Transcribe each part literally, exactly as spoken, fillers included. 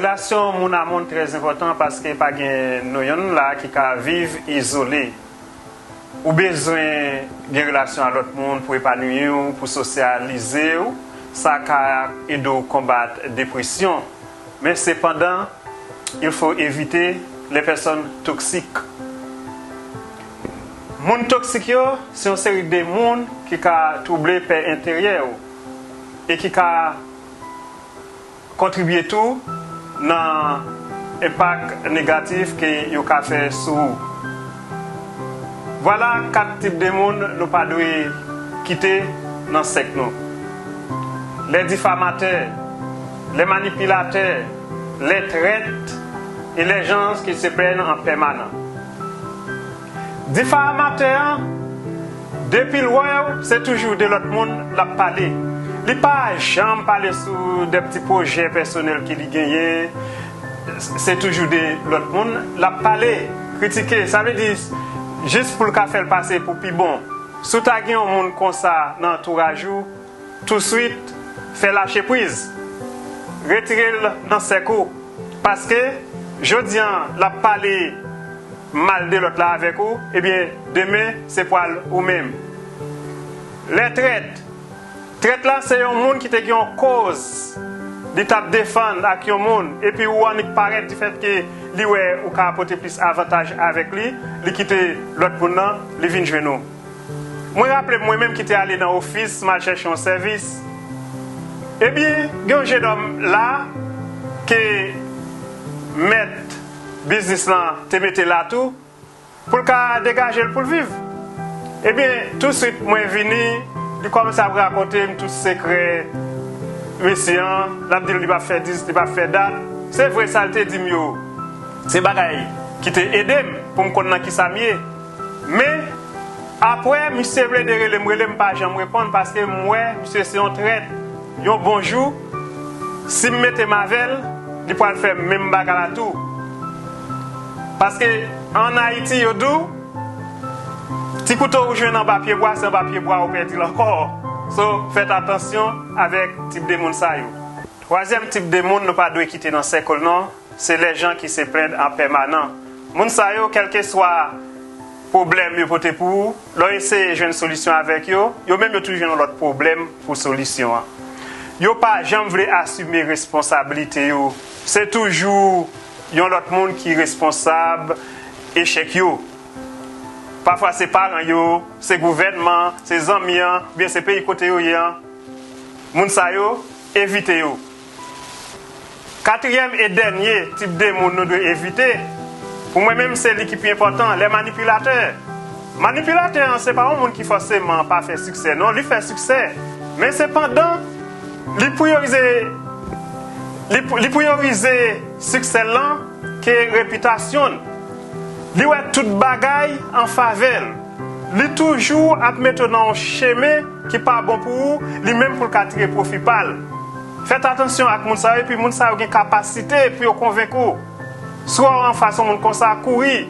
Relasyon moun a moun trè enpòtan paske pa gen nou yonn la ki ka viv izole. Ou bezwen gen relasyon a lòt moun pou epanouyi w, pou sosyalize w. Sa ka ede w konbat depresyon. Men sepandan, il faut éviter les personnes toxiques. Moun toksik yo, se yon seri de moun ki ka twouble pè enteryè w e ki ka kontribye tou nan enpak negatif ke yo ka fè sou ou. Vwala kat tip de moun nou pa dwe kite nan sèk nou. Les diffamateurs, les manipulateurs, les traîtres et les gens qui se plaignent en permanence. Difamatè an, depi l wè w, se toujou de lòt moun l ap pale. Li pa janm pale sou de ti pwojè pèsonèl ke li genyen. Se toujou de lòt moun l ap pale, kritike. Sa vle di, jis pou l ka fè l pase pou pi bon. Si w ta gen yon moun konsa nan antouraj ou, touswit, fè lache priz. Retire l nan sèk ou. Paske, jodi an, l ap pale mal de lòt la avèk ou, ebyen, demen, se pral ou menm. Les traîtres. Trèt la, se yon moun ki te gen yon koz li t ap defann ak yon moun, epi ou annik parèt difèt ke li wè ou ka pote plis avantaj avèk li, li kite lòt moun nan, li vin jwenn ou. Mwen raple m mwen menm ki te ale nan ofis, m al chèche yon sèvis. Ebyen, gen yon jenòm la ke mèt biznis lan te mete la tou pou l ka degaje l pou l viv. Ebyen, touswit mwen vini, li kòmanse ap rakonte m tout sekrè mesye an, l ap di l li p ap fè dis, li p ap fè dat. Se vre sa l te di m yo, se bagay ki te ede m pou m konn nan kisa m ye. Men, apre, misye vle de rele m, rele m pa janm reponn paske m wè misye se yon trèt. Yon bon jou, si m mete m avè l, li pral fè menm bagay la tou. Paske ann Ayiti, yo di w, ti kouto ou jwenn anba pye bwa, se anba pye bwa ou pèdi l ankò. So, fèt atansyon avèk tip de moun sa yo. Twazyèm tip de moun nou pa dwe kite nan sèk ou non, se les gens qui se plaignent en permanence. Moun sa yo, kèlkeswa pwoblèm yo pote pou ou, lè w eseye jwenn solisyon avèk yo, yo menm yo toujou jwenn yon lòt pwoblèm pou solisyon an. Yo pa janm vle asime responsablite yo. Se toujou yon lòt moun ki responsab echèk yo. Pafwa se paran yo, se gouvènman, se zanmi an, oubyen se peyi kote yo ye an. Moun sa yo, evite yo. Katriyèm e dènye tip de moun nou dwe evite, pou mwen menm se li ki pi enpòtan, les manipulateurs. Manipilatè an se pa yon moun ki fòseman pa fè siksè, non, li fè siksè. Men sepandan, li priyorize, li, li priyorize siksè l lan ke repitasyon l. Li wè tout bagay an favè l. Li toujou ap mete w nan yon chemen ki pa bon pou ou, li menm pou l ka tire pwofi pa l. Fèt atansyon ak moun sa yo, epi moun sa yo gen kapasite pou yo konvenk ou. Si w wè w anfas yon moun konsa, kouri.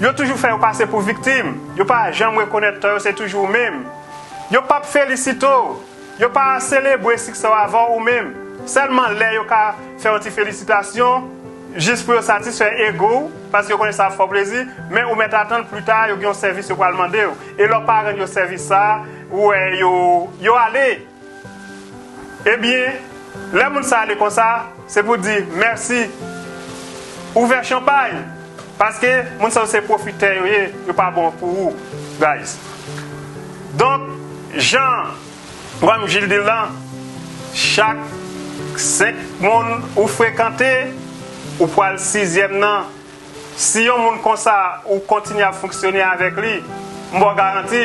Yo toujou fè yo pase pou viktim. Yo pa janm rekonèt tò yo, se toujou ou menm. Yo p ap felisite w. Yo pa selebre siksè w avan w ou menm. Sèlman lè yo ka fè yon ti felisitasyon, jis pou yo satisfè ego w, paske yo konnen sa ap fè w plezi, men ou mèt atann pli ta, yo gen yon sèvis yo pral mande w. E lè w pa rann yo sèvis sa, ou wè yo, yo ale. Ebyen, lè moun sa ale konsa, se pou di mèsi. Ouvè chanpay, paske moun sa yo se pwofitè yo ye, yo pa bon pou ou, guys. Donk, jan Pwòm Jil di l lan, chak senk moun ou frekante, ou pral sizyèm nan. Si yon moun konsa ou kontinye ap fonksyone avèk li, m ba w garanti,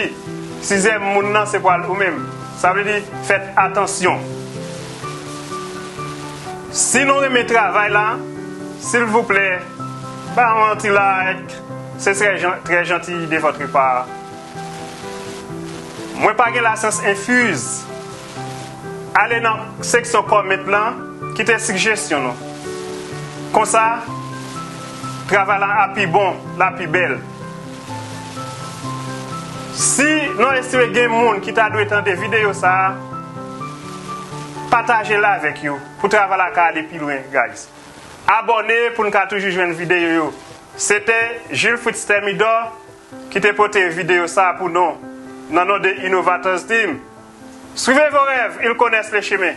sizyèm moun nan se pral ou menm. Sa vle di, fèt atansyon. Si nou renmen travay la, silvouplè, ba mwen yon ti like. Ce serait gen- très gentil de votre part. Mwen pa gen lasyans enfuz. Ale nan seksyon comment lan, kite sijesyon nou. Konsa, travay la ap pi bon, l ap pi bèl. Si nou estime gen moun ki ta dwe tande videyo sa a, Pataje l avèk yo pou travay la ka ale pi lwen, guys. Abòne pou n ka toujou jwenn videyo yo. Se te Jules Fritz Thermidor ki te pote videyo sa pou nou nan non de Innovators Team. Suivez vos rêves, ils connaissent le chemin.